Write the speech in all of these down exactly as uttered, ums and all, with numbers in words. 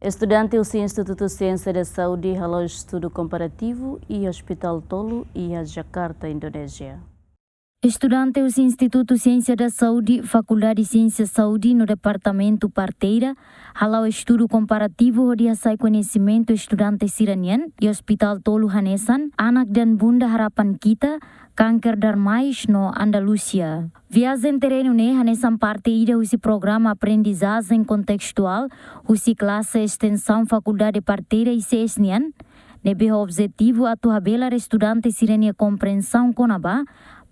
Estudante husi Institutu Siénsia da Saúde hala'o estudu komparativu iha ospitál tolu iha Jakarta, Indonézia. Estudante husi Institutu Siénsia da Saúde, Fakuldade Siénsia Saúde no Departamentu Parteira hala'o estudu komparativu hodi hasai koñesimentu estudante sira-nian iha ospitál tolu hanesan Anak dan Bunda Harapan Kita, Kanker Darmais no Andalusia. Viajen terrenu ne'e hanesan parte ida husi programa aprendizajen kontestuál husi klase estensaun Fakuldade Parteira I C S nian, ne'ebé ho objetivu atu habelar estudante sira-nia komprensaun kona-ba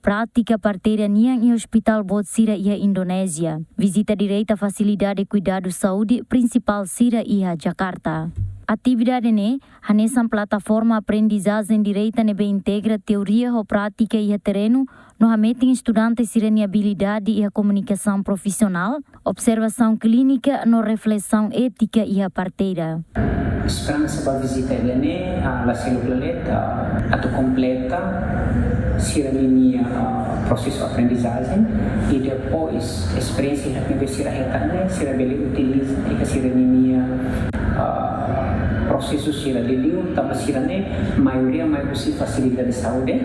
prátika parteira nian iha ospitál boot sira iha Indonézia. Vizita direta fasilidade kuidadu saúde prinsipál sira iha Jakarta. Atividade ne'e hanesan plataforma aprendizajen direta ne'ebé integra teoria ho prátika iha terrenu no hametin estudante sira-nia abilidade iha komunikasaun profisionál, observasaun klínika no reflesaun étika iha parteira. Esperansa ba vizita ida-ne'e, ah, la seluk lalet, ah, atu kompleta sira-nia, ah, prosesu aprendizajen, i depois esperiénsia ne'ebé sira hetan ne'e, sira bele utiliza iha sira-nia, ah, prosesu sira liuliu, tanba sira ne'e maioria mai husi fasilidade saúde.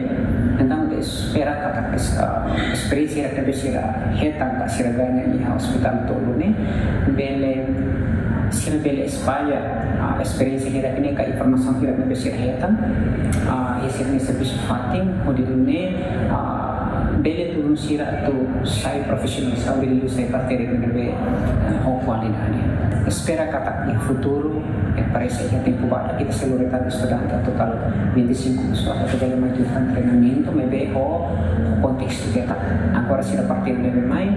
Entaun, ita espera katak es-, ah, esperiénsia ne'ebé sira hetan ka sira ganha iha ospitál tolu ne'e, bele, sira bele espalla, ah, esperiénsia hirak ne'e ka informasaun hirak ne'ebé sira hetan, ah, iha sira-nia servisu fatin, hodi nune'e, ah, bele tulun sira atu sai profisionál saúde, liuliu sai parteira ne'ebé, ah, ho kualidade. Espera katak iha futuru, eh, parese iha tempu badak ita sei lori tan estudante totál vinte e cinco pessoas atu bele mai tuir tan treinamentu, maibé ho, ho kontestu ketak. Agora sira parteira ne'ebé mai,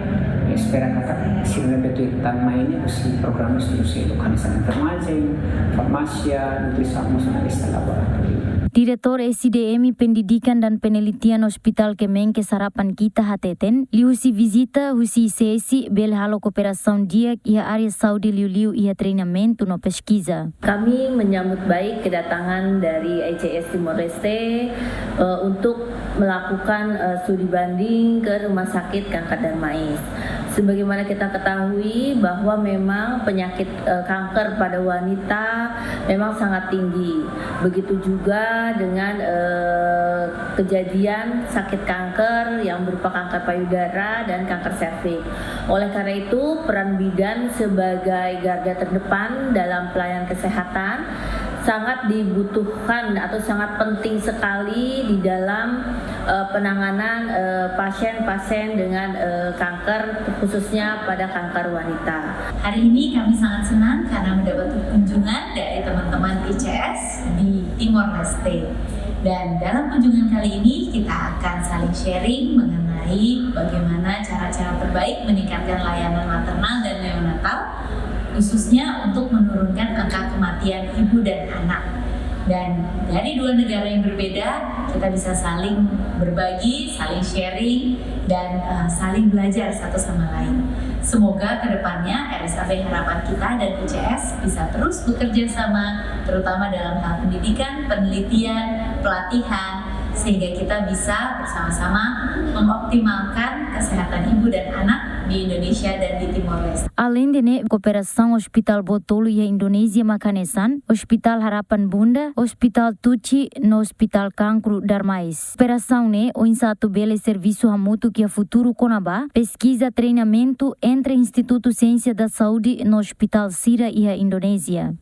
espera katak sira ne'ebé tuir tan mai ne'e husi programa estudu seluk hanesan enfermajen, farmásia, nutrisaun, mós analista laboratóriu. Diretór S D M Pendidikan dan Penelitian Ospitál Kemenkes Harapan Kita hateten, liuhusi vizita husi I C S bele halo kooperasaun di'ak iha área saúde liuliu iha treinamentu no peskiza. Kami menyambut baik kedatangan dari I C S Timor Leste, eh, untuk melakukan, eh, studi banding ke Rumah Sakit Kanker Darmais. Sebagaimana kita ketahui bahwa memang penyakit, eh, kanker pada wanita memang sangat tinggi. Begitu juga dengan, eh, kejadian sakit kanker yang berupa kanker payudara dan kanker serviks. Oleh karena itu, peran bidan sebagai garda terdepan dalam pelayanan kesehatan sangat dibutuhkan atau sangat penting sekali di dalam, eh, penanganan, eh, pasien-pasien dengan, eh, kanker, khususnya pada kanker wanita. Hari ini kami sangat senang karena mendapat kunjungan dari teman-teman I C S di Timor Leste. Dan dalam kunjungan kali ini, kita akan saling sharing mengenai bagaimana cara-cara terbaik meningkatkan layanan maternal dan neonatal, khususnya untuk menurunkan angka kematian ibu dan anak. Dan dari dua negara yang berbeda, kita bisa saling berbagi, saling sharing, dan, eh, saling belajar satu sama lain. Semoga ke depannya R S A P Harapan Kita dan I C S bisa terus bekerja sama, terutama dalam hal pendidikan, penelitian, pelatihan, sehingga kita bisa bersama-sama mengoptimalkan kesehatan ibu dan anak di Indonesia dan di Timor Leste. Aleinde ne'e, kooperasaun ospitál boot tolu iha Indonézia mak hanesan Ospitál Harapan Bunda, Ospitál Tuti no Ospitál Cancro Darmais. Kooperasaun ne'e oinsá atu bele servisu hamutuk iha futuru kona-ba peskiza, treinamentu entre Institutu Siénsia da Saúde no ospitál sira iha Indonézia.